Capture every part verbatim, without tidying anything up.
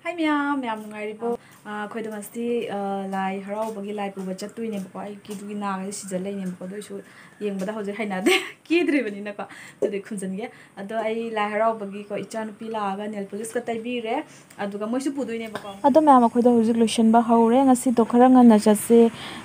ꯍꯥꯏ ꯃꯌꯥꯝ, ꯃꯌꯥꯝ ꯅꯨꯡꯉꯥꯏꯔꯤꯕꯣ? ꯑꯥ, ꯑꯩꯈꯣꯏꯗꯣ ꯉꯁꯤ, ꯑꯥ, ꯂꯥꯏ ꯍꯔꯥꯎꯕꯒꯤ ꯂꯥꯏ ꯄꯨꯕ ꯆꯠꯇꯣꯏꯅꯦꯕꯀꯣ꯫ ꯑꯩ ꯀꯦꯗꯨꯒꯤ ꯅꯥꯒꯁꯦ ꯁꯤꯖ ꯂꯩꯅꯦꯕꯀꯣ꯫ ꯑꯗꯨ ꯑꯣꯏꯁꯨ ꯌꯦꯡꯕꯗ ꯍꯧꯖꯤꯛ ꯍꯩꯅꯗꯦ꯫ ꯀꯦꯗ꯭ꯔꯤꯕꯅꯤꯅꯀꯣ꯫ ꯑꯗꯨꯗꯤ ꯈꯨꯝꯖꯤꯟꯒꯦ꯫ ꯑꯗꯣ ꯑꯩ ꯂꯥꯏ ꯍꯔꯥꯎꯕꯒꯤꯀꯣ, ꯏꯆꯥꯅꯨꯄꯤ ꯂꯥꯛꯑꯒ nail polish ꯀ ꯇꯩꯕꯤꯔꯦ꯫ ꯑꯗꯨꯒ ꯃꯣꯏꯁꯨ ꯄꯨꯗꯣꯏꯅꯦꯕꯀꯣ꯫ ꯑꯗꯣ ꯃꯌꯥꯝ, ꯑꯩꯈꯣꯏꯗꯣ ꯍꯧꯖꯤꯛ ꯂꯣꯏꯁꯤꯟꯕ ꯍꯧꯔꯦ꯫ ꯉꯁꯤꯗꯣ ꯈꯔ ꯉꯟꯅ ꯆꯠꯁꯦ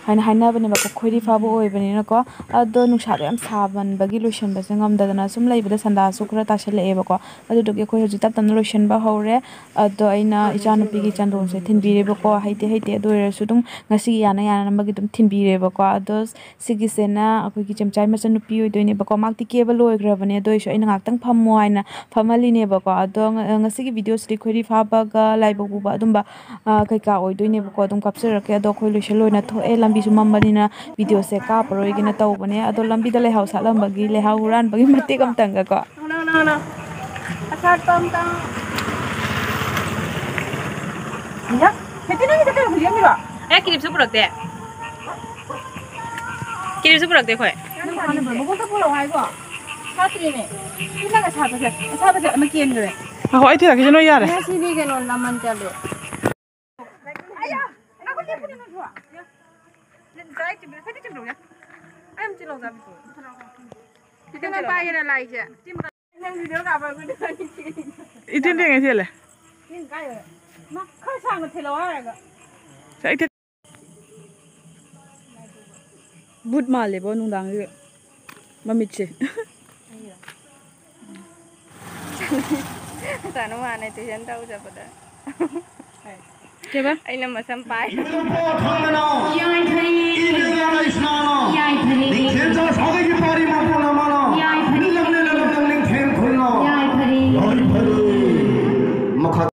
ꯍꯥꯏꯅ ꯍꯥꯏꯅꯕꯅꯦꯕꯀꯣ, ꯈꯣꯏꯔꯤ ꯐꯥꯕ ꯑꯣꯏꯕꯅꯤꯅꯀꯣ꯫ ꯑꯗꯣ ꯅꯨꯡꯁꯥꯗꯣ ꯌꯥꯝ ꯁꯥꯃꯟꯕꯒꯤ ꯂꯣꯏꯁꯤꯟꯕꯁꯦ ꯉꯝꯗꯗꯅ ꯁꯨꯝ ꯂꯩꯕꯗ ꯁꯟꯗꯥꯁꯨ ꯈꯔ ꯇꯥꯁꯜꯂꯛꯑꯦꯕꯀꯣ꯫ ꯑꯗꯨꯗꯨꯒꯤ ꯑꯩꯈꯣꯏ ꯍꯧꯖꯤꯛ ꯇꯞ ꯇꯞꯅ ꯂꯣꯏꯁꯤꯟꯕ ꯍꯧꯔꯦ꯫ ꯑꯗꯣ ꯑꯩꯅ ꯏꯆꯥꯅꯨꯄꯤꯒꯤ ꯆꯟꯗꯣꯟꯁꯦ ꯊꯤꯟꯕꯤꯔꯦꯕꯀꯣ꯫ ꯍꯩꯇꯦ ꯍꯩꯇꯦ, ꯑꯗꯨ ꯑꯣꯏꯔꯁꯨ ꯑꯗꯨꯝ ꯉꯁꯤꯒꯤ ꯌꯥꯅ ꯌꯥꯅꯅꯕꯒꯤ ꯑꯗꯨꯝ ꯊꯤꯟꯕꯤꯔꯦꯕꯀꯣ꯫ ꯑꯗꯣ ꯁꯤꯒꯤꯁꯦꯅ ꯑꯩꯈꯣꯏꯒꯤ ꯆꯦꯝꯆꯥꯏ ꯃꯆꯟꯅꯨꯄꯤ ꯑꯣꯏꯗꯣꯏꯅꯦꯕꯀꯣ꯫ ꯃꯥꯛꯇꯤ ꯀꯦꯕ ꯂꯣꯏꯈ꯭ꯔꯕꯅꯦ, ꯑꯗꯨ ꯑꯣꯏꯔꯁꯨ ꯑꯩꯅ ꯉꯥꯛꯇꯪ ꯐꯝꯃꯣ ꯍꯥꯏꯅ ꯐꯝꯍꯜꯂꯤꯅꯦꯕꯀꯣ꯫ ꯑꯗꯣ ꯉ-, ꯉꯁꯤꯒꯤ video ꯁꯤꯗꯤ ꯈꯣꯏꯔꯤ ꯐꯥꯕꯒ ꯂꯥꯏꯕꯛ ꯄꯨꯕ ꯑꯗꯨꯝꯕ, ꯑ, ꯀꯩꯀꯥ ꯑꯣꯏꯗꯣꯏꯅꯦꯕꯀꯣ꯫ ꯑꯗꯨꯝ ꯀꯥꯞꯆꯔꯛꯀꯦ꯫ ꯑꯗꯣ ꯑꯩꯈꯣꯏ ꯂꯣꯏꯁꯤꯜ ꯂꯣꯏꯅ ꯊꯣꯛꯑꯦ, ꯂꯝꯕꯤꯁꯨ ꯃꯝꯕꯅꯤꯅ video ꯁꯦ ꯀꯥꯞꯄꯔꯣꯏꯒꯦꯅ ꯇꯧꯕꯅꯦ꯫ ꯑꯗꯣ ꯂꯝꯕꯤꯗ ꯂꯩꯍꯥꯎ ꯁꯥꯠꯂꯝꯕꯒꯤ ꯂꯩꯍꯥꯎ ꯍꯨꯔꯥꯟꯕꯒꯤ ꯃꯇꯦꯛ ꯑꯝꯇꯪꯒꯀꯣ꯫ ꯅꯣ, ꯅꯣ, ꯅꯣ, ꯅꯣ꯫ ꯑꯁꯥꯠꯄ ꯑꯝꯇꯪ꯫ ꯏꯌꯥ, ꯐꯦꯇꯤ, ꯅꯪꯒꯤꯁꯦ ꯀꯩꯅꯣ ꯍꯨꯏ ꯑꯃꯒꯤꯔꯣ? ꯑꯦ, ꯀꯤꯂꯤꯞꯁꯨ ꯄꯨꯔꯛꯇꯦ꯫ ꯀꯤꯂꯤꯞꯁꯨ ꯄꯨꯔꯛꯇꯦ ꯑꯩꯈꯣꯏ꯫ ꯅꯪ ꯁꯥꯟꯅꯕ꯭ꯔꯣ? ꯃꯀꯣꯛꯇ ꯄꯨꯔꯛꯑꯣ ꯍꯥꯏꯀꯣ? ꯁꯥꯠꯇ꯭ꯔꯤꯅꯦ꯫ ꯁꯤ ꯅꯪ ꯑꯁꯥꯠꯄꯁꯦ, ꯑꯁꯥꯠꯄꯁꯦ ꯑꯃ ꯀꯦꯟꯈ꯭ꯔꯦ꯫ ꯉꯥꯏꯈꯣ, ꯑꯩ ꯊꯤꯔꯛꯀꯦ, ꯁꯤ ꯅꯣꯏ ꯌꯥꯔꯦ꯫ ꯉꯁꯤꯗꯤ ꯀꯩꯅꯣ ꯂꯃꯟ ꯆꯠꯂꯨ꯫ ꯑꯌꯥ! ꯅꯪ ꯈꯨꯠ ꯂꯦꯞꯄꯨꯅꯦ, ꯅꯪꯁꯨ꯫ ꯅꯪ ꯀꯥꯏ ꯆꯤꯡꯕ꯭ꯔꯣ? ꯈꯔ ꯆꯤꯡꯕ꯭ꯔꯣ? ꯑꯩ ꯑꯃ ꯆꯤꯡꯍꯧ ꯆꯥꯕꯤꯀꯣ꯫ ꯏꯊꯟ ꯅꯪ ꯄꯥꯏꯒꯦꯔꯥ ꯂꯥꯏꯁꯦ? ꯅꯪ video ꯀꯥꯞꯄ ꯑꯩꯈꯣꯏꯗꯤ ꯏꯊꯤꯟ ꯊꯦꯡꯉꯦ ꯊꯤꯜꯂꯦ꯫ ꯅꯪ ꯀꯥꯏ? ꯃꯥ ꯈꯔ ꯁꯥꯡꯅ ꯊꯤꯜꯂꯛꯑꯣ ꯍꯥꯏꯔꯒ꯫ ꯁꯥꯏ ꯊꯤꯜ-, ꯚꯨꯠ ꯃꯥꯜꯂꯦꯕꯣ ꯅꯨꯡꯗꯥꯡꯁꯤꯗ꯫ ꯃꯃꯤꯠꯁꯦ꯫ ꯑꯩꯔꯣ? ꯆꯥꯅꯨ ꯃꯥꯅꯦ tuition ꯇꯧ ꯆꯠꯄꯗ꯫ ꯀꯩꯕ? ꯑꯩꯅ ꯃꯁꯝ ꯄꯥꯏ꯫ ꯌꯥꯏꯐꯔꯦ꯫ ꯌꯥꯏꯐꯔꯦ꯫ ꯌꯥꯏꯐꯔꯦ꯫ ꯃꯈꯥ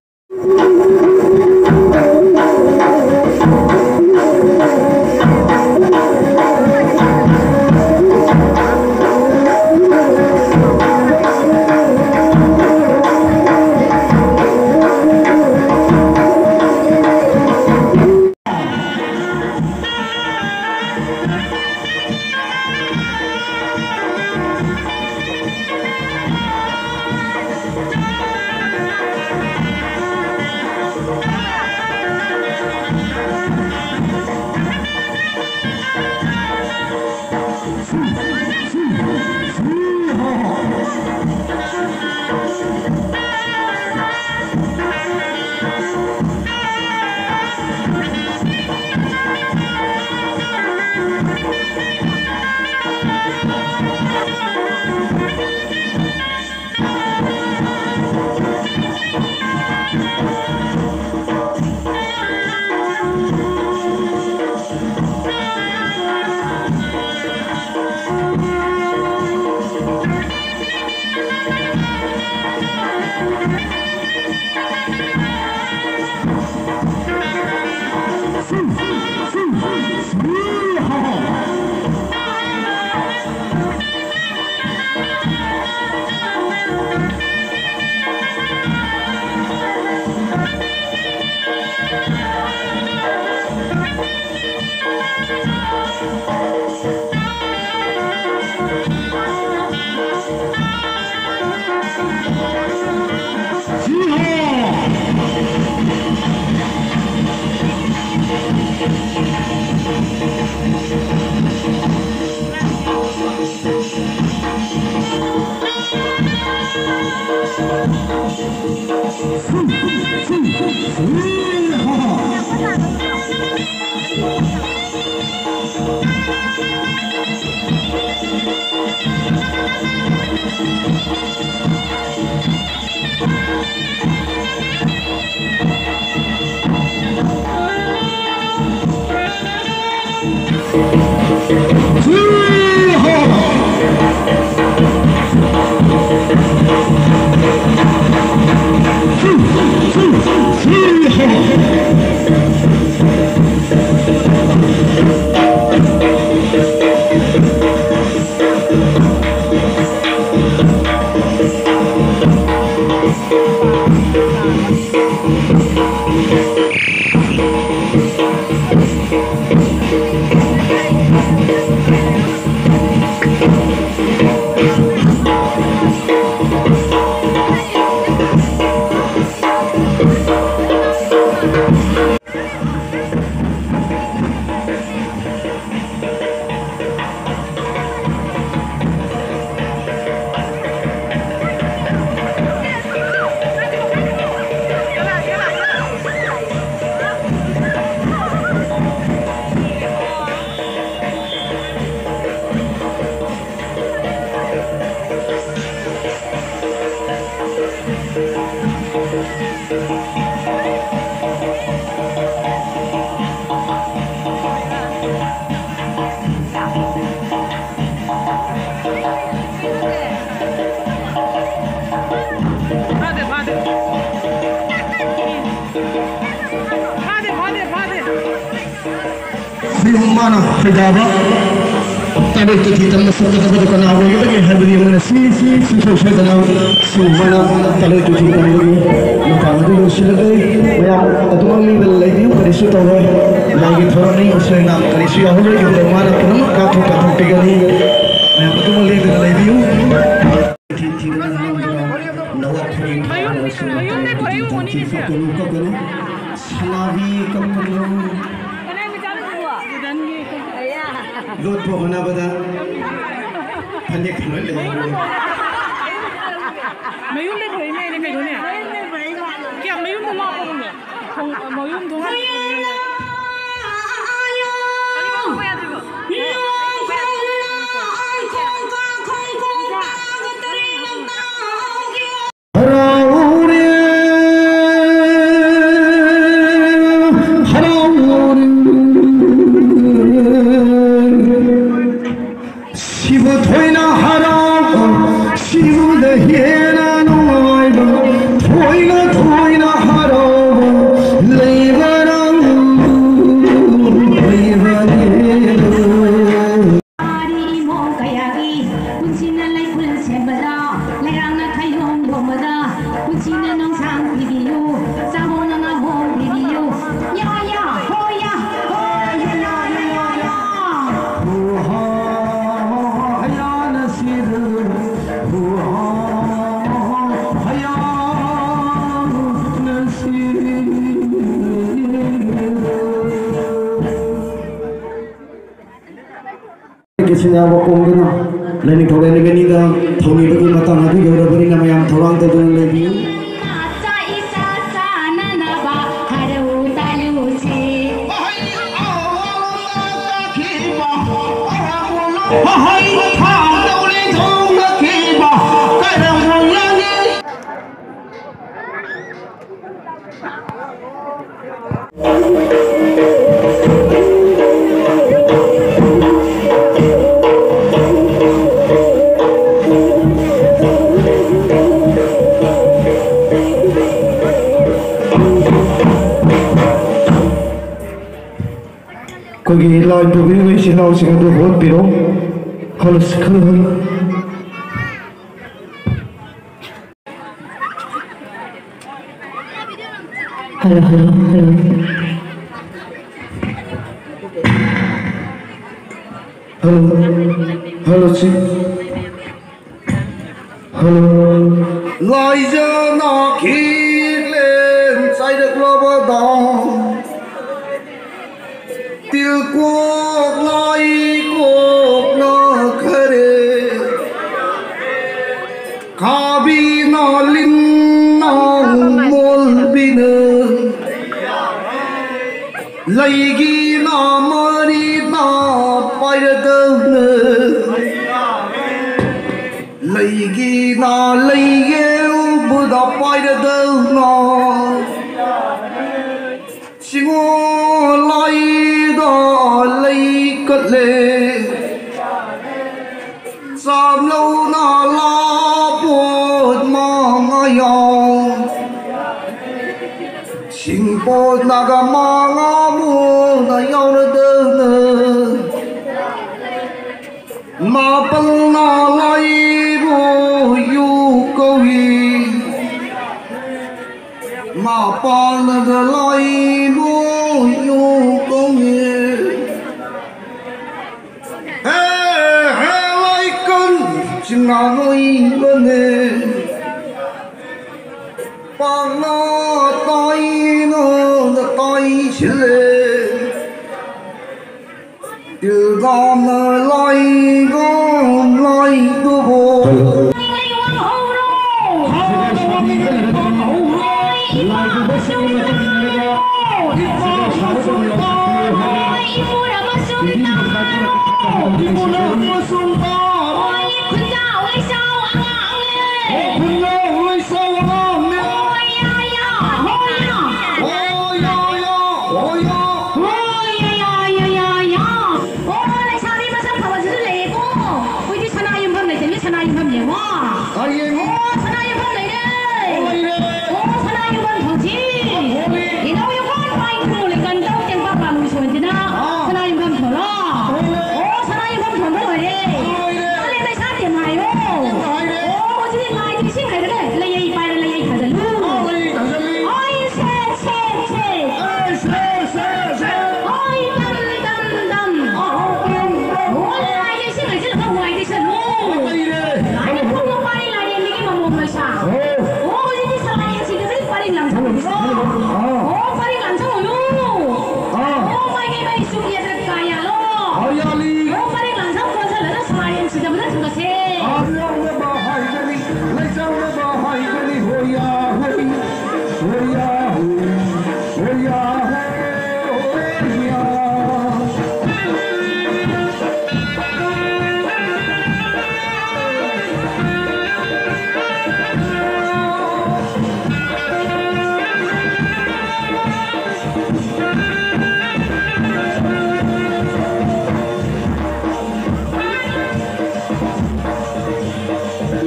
ꯐꯥꯗꯦ, ꯐꯥꯗꯦ꯫ ꯃꯥꯅ ꯈꯣꯏꯗꯥꯕ ꯇꯥꯂꯣꯏ ꯇꯨꯊꯤ ꯇꯝꯕ ꯆꯠꯀꯗꯕꯗꯨ ꯀꯅꯥ ꯑꯣꯏꯒꯗꯒꯦ ꯍꯥꯏꯕꯗꯨ ꯌꯦꯡꯃꯤꯟꯅꯁꯤ꯫ ꯁꯨꯡꯁꯣꯏ ꯁꯣꯏꯗꯅ ꯁꯤꯒꯨꯝꯕꯅ ꯇꯥꯂꯣꯏ ꯇꯨꯊꯤ ꯇꯝꯕꯒꯤ ꯃꯇꯥꯡ ꯑꯗꯨ ꯂꯣꯏꯁꯤꯜꯂꯒꯦ꯫ ꯃꯌꯥꯝ ꯑꯗꯨꯃꯛ ꯂꯦꯡꯗꯅ ꯂꯩꯕꯤꯌꯨ, ꯀꯔꯤꯁꯨ ꯇꯧꯔꯣꯏ꯫ ꯂꯥꯏꯒꯤ ꯊꯧꯔꯝꯅꯤ, ꯑꯁꯣꯏ ꯑꯉꯥꯝ ꯀꯔꯤꯁꯨ ꯌꯥꯎꯍꯜꯂꯣꯏ꯫ ꯌꯨꯝꯗ ꯃꯥꯅ ꯄꯨꯝꯅꯃꯛ ꯀꯥꯞꯊꯣꯛ ꯀꯥꯞꯊꯣꯛꯄꯤꯒꯅꯤ꯫ ꯃꯌꯥꯝ ꯑꯗꯨꯃꯛ ꯂꯦꯡꯗꯅ ꯂꯩꯕꯤꯌꯨ꯫ ꯊꯤ ꯊꯤꯗꯅ ꯍꯥꯏꯔꯝꯗꯅ ꯅꯋꯥ ꯐꯨꯔꯤ ꯃꯌꯨꯝ-, ꯃꯌꯨꯝꯗꯩ ꯄꯨꯔꯛꯏ ꯑꯣꯏꯔꯝꯒꯅꯤꯅꯦ ꯁꯦ꯫ ꯀꯞꯀꯅꯨ, ꯀꯞꯀꯅꯨ꯫ ꯁꯅꯥꯕꯤ ꯀꯞꯀꯅꯨ꯫ ꯀꯅꯥꯏ ꯃꯆꯥꯅꯨꯄꯥꯅꯣ? ꯂꯣꯠꯄ ꯍꯣꯠꯅꯕꯗ ꯐꯅꯦꯛ ꯈꯔ ꯂꯩꯍꯧꯔꯦ꯫ ꯃꯌꯨꯝꯗꯩ ꯄꯨꯔꯛꯏꯅꯦ ꯑꯩꯅ ꯀꯩꯅꯣꯅꯦ? ꯀꯌꯥꯝ ꯃꯌꯨꯝꯗ ꯂꯥꯞꯄꯅꯣꯅꯦ? ꯊꯣꯡ-, ꯃꯌꯨꯝ ꯊꯣꯡ ꯍꯥꯡꯗꯣꯛꯄꯅꯤꯅꯦ꯫ ꯍꯔꯥꯎꯔꯦ, ꯍꯔꯥꯎꯔꯦ꯫ ꯁꯤꯕꯨ ꯊꯣꯏꯅ ꯍꯔꯥꯎꯕ, ꯁꯤꯕꯨꯗ ꯍꯦꯟꯅ ꯅꯨꯡꯉꯥꯏꯕ, ꯊꯣꯏꯅ, ꯊꯣꯏꯅ ꯍꯔꯥꯎꯕ ꯂꯩꯕ ꯅꯪꯕꯨ ꯂꯩꯕꯅꯦ꯫ ꯋꯥꯔꯤ ꯏꯃꯣ ꯀꯌꯥꯒꯤ ꯄꯨꯟꯁꯤꯅ ꯂꯩꯈꯨꯜ ꯁꯦꯝꯕꯗ, ꯂꯩꯔꯥꯡꯅ ꯈꯩꯍꯣꯝ ꯂꯣꯝꯕꯗ, ꯄꯨꯟꯁꯤꯅ ꯅꯣꯡꯁꯥꯡ ꯄꯤꯕꯤꯌꯨ, ꯆꯥꯍꯣꯡꯅ ꯉꯥꯍꯣꯡ ꯄꯤꯕꯤꯌꯨ꯫ ꯌꯥ, ꯌꯥ, ꯍꯣ, ꯌꯥ, ꯍꯣ, ꯌꯥ, ꯌꯥ, ꯌꯥ, ꯌꯥ, ꯌꯥ꯫ ꯍꯨ ꯍꯥ ꯍꯥ ꯍꯌꯥꯅ ꯁꯤꯔ, ꯍꯨ ꯍꯥ ꯍꯥ ꯍꯌꯥꯅ ꯁꯤꯔ꯫ ꯀꯦꯁꯤꯅꯥꯕ ꯀꯣꯡꯗꯨꯅ ꯂꯥꯏꯅꯤꯡꯊꯧ ꯂꯥꯏꯅꯤꯡꯒꯅꯤꯗ ꯊꯧꯅꯤꯕꯒꯤ ꯃꯇꯥꯡ ꯑꯗꯨ ꯌꯧꯔꯕꯅꯤꯅ ꯃꯌꯥꯝ ꯊꯧꯔꯥꯡ ꯇꯧꯗꯨꯅ ꯂꯩꯕꯤꯌꯨ꯫ ꯆꯥꯛ ꯏꯆꯥ ꯆꯥꯅꯅꯕ ꯍꯔꯥꯎ ꯇꯥꯜꯂꯨꯁꯤ꯫ ꯍꯩ ꯊꯥꯡꯗꯧꯔꯦ ꯊꯣꯡꯅꯈꯤꯕ ꯀꯔꯝꯕ ꯂꯥꯏꯅꯤꯡ? ꯑꯩꯈꯣꯏꯒꯤ ꯂꯥꯏ ꯄꯨꯕꯤꯔꯤꯕ ꯏꯆꯤꯟ ꯏꯅꯥꯎꯁꯤꯡ ꯑꯗꯨ ꯍꯧꯒꯠꯄꯤꯔꯣ꯫ Hello, hello, hello. Hello, hello, hello. Hello, hello, ꯁꯤ꯫ ꯍꯜꯂꯣ꯫ ꯂꯥꯏꯖꯅ ꯈꯤꯛꯂꯦꯟ ꯆꯥꯏꯔꯛꯂꯕꯗ ꯇꯤꯜꯀꯣꯛ ꯂꯥꯏꯀꯣꯛꯅ ꯈꯔꯦ꯫ ꯈꯥꯕꯤꯅ ꯂꯤꯟꯅ ꯃꯣꯜꯕꯤꯅ ꯂꯩꯒꯤꯅ ꯃꯔꯤꯅ ꯄꯥꯏꯔꯗꯧꯅ꯫ ꯂꯩꯒꯤꯅ ꯂꯩꯒꯦ ꯎꯕꯗ ꯄꯥꯏꯔꯗꯧꯅ꯫ ꯁꯤꯡꯉꯣ ꯂꯥꯏꯗ ꯂꯩ ꯀꯠꯂꯦ꯫ ꯆꯥꯝꯂꯧꯅ ꯂꯥꯄꯣꯠ ꯃꯉꯥ ꯌꯥꯎ꯫ ꯁꯤꯡꯄꯣꯠ ꯅꯥꯒ ꯃꯉꯥ ꯃꯨꯅ ꯌꯥꯎꯔꯗꯅ꯫ ꯃꯥꯄꯜꯅ ꯂꯥꯏꯕꯨ ꯌꯨ ꯀꯧꯏ꯫ ꯃꯄꯥꯟꯅꯗ ꯂꯥꯏꯕꯨ ꯌꯨ ꯀꯧꯏ꯫ ꯍꯦ, ꯍꯦ, ꯂꯥꯏꯀꯟ ꯆꯤꯡꯉꯥꯡ ꯑꯣꯏꯕꯅꯦ꯫ ꯄꯥꯛꯅ ꯇꯥꯏꯅ ꯇꯥꯏꯁꯤꯜꯂꯦ꯫ ꯇꯤꯜꯒꯥꯝꯅ ꯂꯥꯏꯒꯣꯝ ꯂꯥꯏꯗꯨꯕꯨ꯫ ꯑꯣ, ꯂꯩꯁꯥꯕꯤ ꯃꯁꯛ ꯐꯕꯁꯤꯁꯨ ꯂꯩꯌꯦꯀꯣ꯫ ꯑꯩꯈꯣꯏꯗꯤ ꯁꯅꯥ ꯌꯨꯝꯐꯝ ꯂꯩꯇꯦ, ꯃꯤ ꯁꯅꯥ ꯌꯨꯝꯐꯝ ꯌꯦꯡꯉꯣ꯫ ꯑꯣ, ꯁꯅꯥ ꯌꯨꯝꯐꯝ ꯂꯩꯔꯦ꯫ ꯑꯣ, ꯂꯩꯔꯦ꯫ ꯑꯣ, ꯁꯅꯥ ꯌꯨꯝꯐꯝ ꯊꯣꯡꯁꯤ꯫ ꯑꯣ, ꯂꯩꯔꯦ꯫ ꯏꯅꯧ ꯌꯨꯝꯐꯝ ꯄꯥꯏ ꯈꯨꯝꯃꯨ ꯂꯩꯀꯟ ꯇꯧ ꯇꯦꯡꯄꯥꯛ ꯄꯥꯜꯂꯨ ꯁꯣꯟꯁꯤꯅ꯫ ꯑꯥ꯫ ꯁꯅꯥ ꯑꯣ, ꯄꯔꯦꯡ ꯂꯥꯟꯖꯧ ꯍꯣꯏꯂꯨ꯫ ꯑꯥ꯫ ꯑꯣ, ꯃꯥꯏꯀꯩ ꯃꯔꯤ ꯆꯨꯝ ꯌꯦꯠꯇ ꯀꯥ ꯌꯥꯜꯂꯣ꯫ ꯍꯥꯎ ꯌꯥꯜꯂꯤ꯫ ꯑꯣ, ꯄꯔꯦꯡ ꯂꯥꯟꯖꯧ ꯀꯣꯟꯁꯤꯜꯂꯒ ꯁꯣꯔꯥ ꯌꯦꯡ ꯁꯤꯗꯕꯗ ꯊꯨꯡꯒꯁꯦ꯫ ꯍꯥꯎ ꯌꯥꯎꯅꯕ ꯍꯥꯏꯒꯅꯤ, ꯂꯩꯆꯥꯎꯅꯕ ꯍꯥꯏꯒꯅꯤ, ꯍꯣꯌꯥ ꯍꯣꯏ, ꯍꯣꯌꯥ ꯍꯣꯏ, ꯍꯣꯌꯥ ꯍꯣꯏ, ꯍꯣꯌꯥ꯫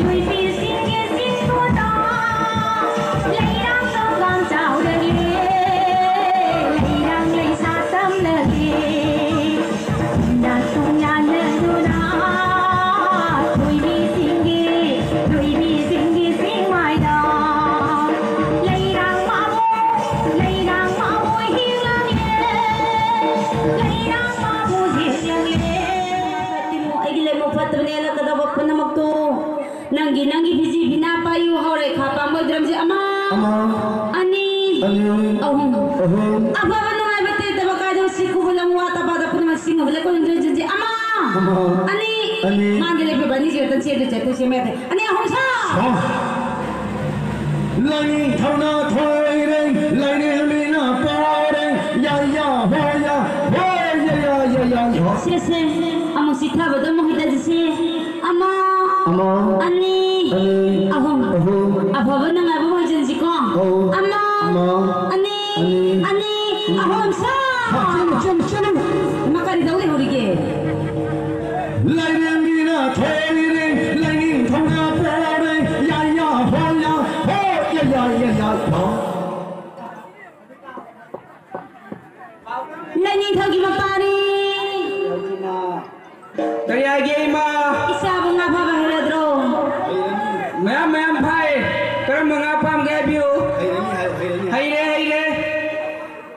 ꯂꯣꯏꯕꯤꯁꯤꯡꯒꯤ ꯆꯤꯡꯊꯣꯗ ꯂꯩꯔꯥꯡ ꯊꯧꯒꯥꯡ ꯆꯥꯎꯔꯒꯦ, ꯂꯩꯔꯥꯡ ꯂꯩꯁꯥ ꯇꯝꯂꯒꯦ꯫ ꯅꯥꯇꯣꯡ ꯌꯥꯟꯅꯗꯨꯅ ꯊꯣꯏꯕꯤꯁꯤꯡꯒꯤ, ꯊꯣꯏꯕꯤꯁꯤꯡꯒꯤ ꯆꯤꯡꯃꯥꯏꯗ ꯂꯩꯔꯥꯡ ꯃꯥꯕꯨ, ꯂꯩꯔꯥꯡ ꯃꯥꯕꯨ ꯍꯤꯡꯂꯛꯂꯦ, ꯂꯩꯔꯥꯡ ꯃꯥꯕꯨ ꯍꯤꯡꯂꯛꯂꯦ꯫ ꯑꯩꯒꯤ ꯂꯩꯃꯨ ꯐꯠꯇꯕꯅꯦꯅ ꯀꯗꯧꯕ ꯄꯨꯝꯅꯃꯛꯇꯨ ꯅꯪꯒꯤ, ꯅꯪꯒꯤ ꯐꯤꯖꯤ ꯐꯤꯅꯥ ꯄꯥꯏꯌꯨ ꯍꯧꯔꯦ ꯈꯥ ꯄꯥꯝꯕꯣꯏꯗ꯭ꯔꯝꯁꯦ ꯑꯃ, ꯑꯃ, ꯑꯅꯤ, ꯑꯅꯤ, ꯑꯍꯨꯝ꯫ ꯑꯍꯨꯝ꯫ ꯑꯐꯕ ꯅꯨꯡꯉꯥꯏꯕ ꯇꯦꯠꯇꯕ ꯀꯥꯏꯗꯧ ꯁꯤ ꯈꯨꯕꯨ ꯂꯝ ꯋꯥ ꯇꯕꯥꯗ ꯄꯨꯝꯅꯃꯛ ꯁꯤꯡꯅꯕ ꯂꯩꯀꯣꯜ ꯅꯤꯡꯊꯧ ꯏꯟꯖꯤꯟꯁꯦ ꯑꯃ, ꯑꯃ, ꯑꯅꯤ, ꯑꯅꯤ꯫ ꯃꯥꯡꯗ ꯂꯦꯞꯄꯤꯕ ꯑꯅꯤꯁꯤ ꯈꯛꯇ ꯆꯦꯟꯗꯨ ꯆꯠꯇꯨ ꯁꯦꯝꯕ ꯌꯥꯗꯦ꯫ ꯑꯅꯤ ꯑꯍꯨꯝ ꯁꯥ! ꯁꯥ! ꯂꯥꯏꯅꯤꯡꯊꯧꯅ ꯊꯣꯏꯔꯦ, ꯂꯥꯏꯔꯦꯝꯕꯤꯅ ꯄꯣꯔꯦ, ꯌꯥ ꯌꯥ ꯍꯣ ꯌꯥ, ꯍꯣ ꯌꯥ ꯌꯥ ꯌꯥ ꯌꯥ ꯌꯥ꯫ ꯁꯦ, ꯁꯦ, ꯑꯃꯨꯛ ꯆꯤꯊꯕꯗꯣ ꯑꯃꯨꯛ ꯍꯟꯊꯁꯤ ꯁꯦ꯫ ꯑꯃ, ꯑꯃ, ꯑꯅꯤ, ꯑꯅꯤ, ꯑꯍꯨꯝ꯫ ꯑꯍꯨꯝ꯫ ꯑꯐꯕ ꯅꯨꯡꯉꯥꯏꯕ ꯑꯣꯏꯖꯟꯁꯤꯀꯣ꯫ ꯑꯧ꯫ ꯑꯃ, ꯑꯃ, ꯑꯅꯤ, ꯑꯅꯤ, ꯑꯅꯤ, ꯑꯍꯨꯝ, ꯁꯥ! ꯆꯦꯜꯂꯨ, ꯆꯦꯜꯂꯨ, ꯆꯦꯜꯂꯨ꯫ ꯏꯃꯥ, ꯀꯔꯤ ꯇꯧ ꯂꯩꯍꯧꯔꯤꯒꯦ? ꯂꯥꯏꯔꯦꯝꯕꯤꯅ ꯊꯣꯏꯔꯦ, ꯂꯥꯏꯅꯤꯡꯊꯧꯅ ꯄꯣꯔꯦ, ꯌꯥ ꯌꯥ ꯍꯣ ꯌꯥ, ꯍꯣ ꯌꯥ ꯌꯥ ꯌꯥ ꯌꯥ꯫ ꯂꯥꯏꯅꯤꯡꯊꯧꯒꯤ ꯃꯄꯥꯅꯤ꯫ ꯀꯔꯤ ꯍꯥꯏꯒꯦ, ꯏꯃꯥ? ꯏꯆꯥꯕꯨ ꯉꯥ ꯐꯥꯕ ꯍꯩꯔꯗ꯭ꯔꯣ? ꯃꯌꯥꯝ, ꯃꯌꯥꯝ ꯐꯥꯏ꯫ ꯀꯔꯝꯕ ꯉꯥ ꯄꯥꯝꯒꯦ ꯍꯥꯏꯕꯤꯌꯨ꯫ ꯍꯩꯔꯦ, ꯍꯩꯔꯦ꯫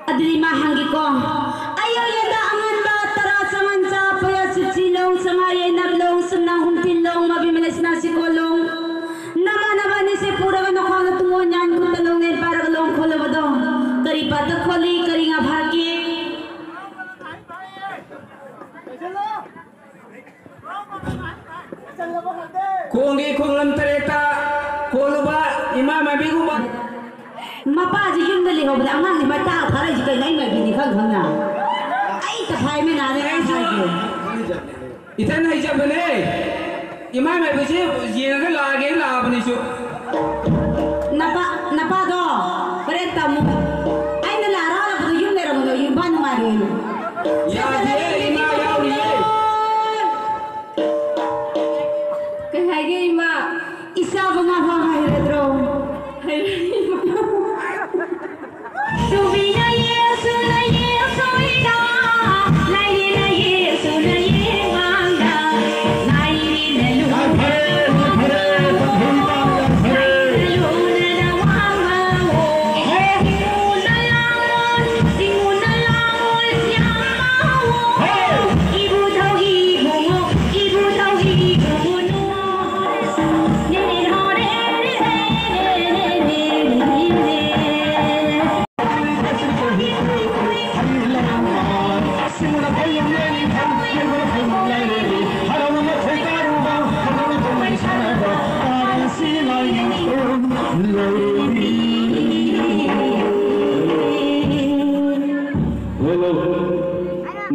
ꯑꯗꯨꯗꯤ ꯏꯃꯥ ꯍꯪꯒꯦꯀꯣ꯫ ꯑꯌꯨꯛ ꯌꯦꯟꯗ ꯑꯉꯟꯕ, ꯇꯔꯥ ꯆꯉꯟ ꯆꯥ, ꯄꯣꯌꯥ ꯆꯤꯞꯁꯤ ꯂꯧ, ꯆꯉꯥ ꯌꯩꯅꯕ ꯂꯧ꯫ ꯕꯥꯇ ꯈꯣꯂꯤ ꯀꯔꯤ ꯉꯥ ꯐꯥꯒꯦ? ꯈꯣꯡꯒꯤ ꯈꯣꯡꯂꯝ ꯇꯔꯦꯠꯇ ꯀꯣꯜꯂꯨꯕ ꯏꯃꯥ ꯃꯥꯏꯕꯤꯒꯨꯝꯕ꯫ ꯃꯄꯥꯁꯤ ꯌꯨꯝꯗ ꯂꯩꯍꯧꯕꯗ ꯑꯉꯥꯡꯁꯤ ꯃꯩ ꯇꯥꯛꯑ ꯊꯥꯔꯛꯏꯁꯤ ꯀꯩꯅꯣ? ꯑꯩ ꯃꯥꯏꯕꯤꯅꯤ ꯈꯪ ꯈꯪꯅ꯫ ꯑꯩ ꯇꯐꯥꯏ ꯃꯦꯅꯥꯅꯦ ꯑꯩ ꯍꯥꯏꯁꯦ꯫ ꯏꯊꯟ ꯍꯩꯖꯕꯅꯦ꯫ ꯏꯃꯥ ꯃꯥꯏꯕꯤꯁꯤ ꯌꯦꯡꯉꯒ ꯂꯥꯛꯑꯒꯦꯅ ꯂꯥꯛꯑꯕꯅꯤꯁꯨ꯫ ꯅꯄꯥ, ꯅꯄꯥꯗꯣ ꯍꯣꯔꯦꯟ ꯇꯝꯃꯨ꯫ ꯑꯩꯅ ꯂꯥꯛ ꯍꯔꯥꯎꯔꯛꯄꯗꯣ ꯌꯨꯝ ꯂꯩꯔꯝꯃꯗꯣ ꯌꯨꯝꯕꯥ ꯅꯨꯡꯉꯥꯏꯔꯣꯏꯅꯦ꯫ ꯌꯥꯗꯦ, ꯏꯃꯥ ꯌꯥꯎꯔꯤꯌꯦ꯫ ꯀꯩ ꯍꯥꯏꯒꯦ ꯏꯃꯥ? ꯏꯆꯥꯕꯨ ꯉꯥ ꯐꯥꯕ ꯍꯩꯔꯗ꯭ꯔꯣ? ꯍꯩꯔꯅꯤ ꯏꯃꯥ꯫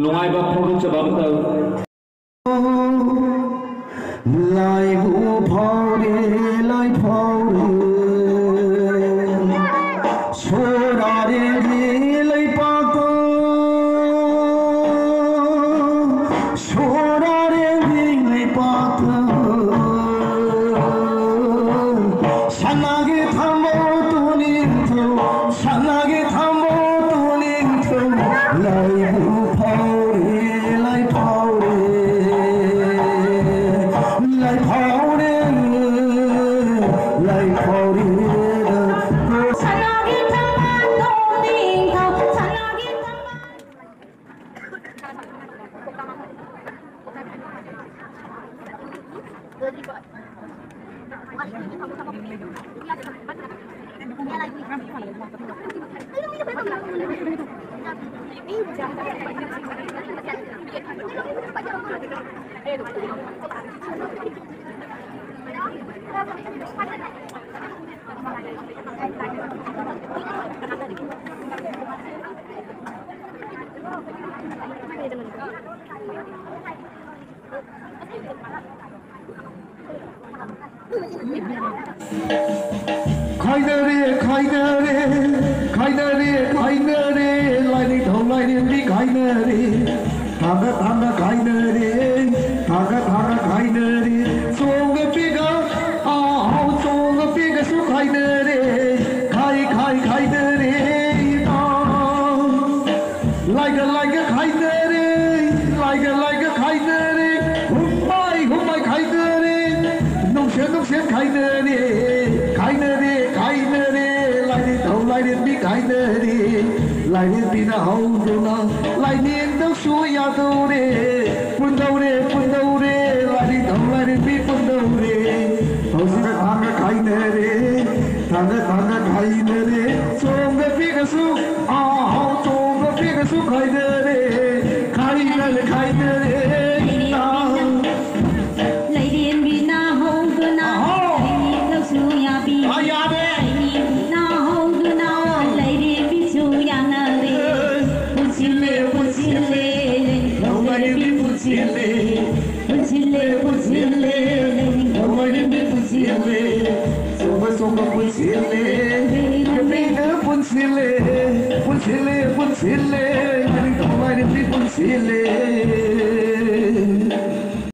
ꯅꯨꯡꯉꯥꯏꯕ ꯐꯣꯡꯗꯣꯛꯆꯕ ꯑꯃ ꯇꯧ꯫ ꯂꯥꯏꯕꯨ ꯐꯥꯎꯔꯦ, ꯂꯥꯏ ꯐꯥꯎꯔꯦ꯫ ꯁꯣꯔꯥꯔꯦꯒꯤ ꯂꯩꯄꯥꯛꯇ, ꯁꯣꯔꯥꯔꯦꯒꯤ ꯂꯩꯄꯥꯛꯇ꯫ ꯁꯅꯥꯒꯤ ꯊꯥꯡꯕꯧ ꯇꯨꯅꯤꯡꯊꯧ, ꯁꯅꯥꯒꯤ ꯊꯥꯡꯕꯧ ꯇꯨꯅꯤꯡꯊꯧ꯫ ꯂꯥꯏꯕꯨ ꯐꯥꯎꯔꯦ, ꯂꯥꯏ ꯐꯥꯎꯔꯦ, ꯂꯥꯏ ꯐꯥꯎꯔꯦ, ꯂꯥꯏ ꯐꯥꯎꯔꯦ꯫ ꯁꯅꯥꯒꯤ ꯊꯥꯡꯕꯧ ꯇꯨꯅꯤꯡꯊꯧ, ꯁꯅꯥꯒꯤ ꯊꯥꯡꯕꯧ꯫ ꯈꯥꯏꯅꯔꯦ, ꯈꯥꯏꯅꯔꯦ, ꯈꯥꯏꯅꯔꯦ, ꯈꯥꯏꯅꯔꯦ, ꯂꯥꯏꯅꯤꯡꯊꯧ ꯂꯥꯏꯔꯦꯝꯕꯤ ꯈꯥꯏꯅꯔꯦ꯫ ꯊꯥꯡꯒ ꯊꯥꯡꯒ ꯈꯥꯏꯅꯔꯦ, ꯊꯥꯡꯒ ꯊꯥꯡꯒ ꯈꯥꯏꯅꯔꯦ꯫ ꯆꯣꯡꯒ ꯄꯦꯒ, ꯑꯥꯍꯥꯎ ꯆꯣꯡꯒ ꯄꯦꯒꯁꯨ ꯈꯥꯏꯅꯔꯦ꯫ ꯈꯥꯏ ꯈꯥꯏ ꯈꯥꯏꯅꯔꯦ ꯏꯃꯥ꯫ ꯂꯥꯏꯒ ꯂꯥꯏꯒ ꯈꯥꯏꯅꯔꯦ, ꯂꯥꯏꯒ ꯂꯥꯏꯒ ꯈꯥꯏꯅꯔꯦ꯫ ꯍꯨꯝꯕꯥꯏ ꯍꯨꯝꯕꯥꯏ ꯈꯥꯏꯅꯔꯦ, ꯅꯨꯡꯁꯦꯠ ꯅꯨꯡꯁꯦꯠ ꯈꯥꯏꯅꯔꯦ꯫ ꯈꯥꯏꯅꯔꯦ, ꯈꯥꯏꯅꯔꯦ, ꯂꯥꯏꯅꯤꯡꯊꯧ ꯂꯥꯏꯔꯦꯝꯕꯤ ꯈꯥꯏꯅꯔꯦ꯫ ꯂꯥꯏꯔꯦꯝꯕꯤꯅ ꯍꯧꯗꯨꯅ ꯂꯥꯏꯅꯤꯡꯊꯧꯁꯨ ꯌꯥꯗꯧꯔꯦ꯫ ꯄꯨꯟꯗꯧꯔꯦ, ꯄꯨꯟꯗꯧꯔꯦ, ꯂꯥꯏꯅꯤꯡꯊꯧ ꯂꯥꯏꯔꯦꯝꯕꯤ ꯄꯨꯟꯗꯧꯔꯦ꯫ ꯍꯧꯖꯤꯛ ꯊꯥꯡꯒ ꯈꯥꯏꯅꯔꯦ, ꯊꯥꯡꯒ ꯊꯥꯡꯒ ꯈꯥꯏꯅꯔꯦ꯫ ꯆꯣꯡꯒ ꯄꯦꯒꯁꯨ, ꯑꯥꯍꯥꯎ ꯆꯣꯡꯒ ꯄꯦꯒꯁꯨ ꯈꯥꯏꯅꯔꯦ꯫ ꯈꯥꯏꯅꯔꯦ, ꯈꯥꯏꯅꯔꯦ꯫ ꯂꯥꯏꯔꯦꯝꯕꯤꯅ ꯍꯧꯗꯨꯅ ꯑꯍꯣ! ꯂꯩꯅꯤꯡꯊꯧꯁꯨ ꯌꯥꯕꯤ꯫ ꯑꯥ, ꯌꯥꯔꯦ꯫ ꯂꯩꯅꯤꯡꯕꯤꯅ ꯍꯧꯗꯨꯅ ꯑꯥ! ꯂꯩꯔꯦꯝꯕꯤꯁꯨ ꯌꯥꯅꯔꯦ꯫ ꯑꯦ! ꯄꯨꯟꯁꯤꯜꯂꯦ, ꯄꯨꯟꯁꯤꯜꯂꯦ, ꯂꯩꯅꯤꯡꯊꯧ ꯂꯩꯔꯦꯝꯕꯤ ꯄꯨꯟꯁꯤꯜꯂꯦ꯫ ꯄꯨꯟꯁꯤꯜꯂꯦ, ꯄꯨꯟꯁꯤꯜꯂꯦ, ꯂꯩꯅꯤꯡꯊꯧ ꯂꯩꯔꯦꯝꯕꯤ ꯄꯨꯟꯁꯤꯜꯂꯦ꯫ ꯆꯣꯡꯕ, ꯆꯣꯡꯕ ꯄꯨꯟꯁꯤꯜꯂꯦ꯫ ꯀꯕꯤꯅ ꯄꯨꯟꯁꯤꯜꯂꯦ, ꯄꯨꯟꯁꯤꯜꯂꯦ, ꯄꯨꯟꯁꯤꯜꯂꯦ, ꯂꯩꯅꯤꯡꯊꯧ ꯂꯩꯔꯦꯝꯕꯤ ꯄꯨꯟꯁꯤꯜꯂꯦ꯫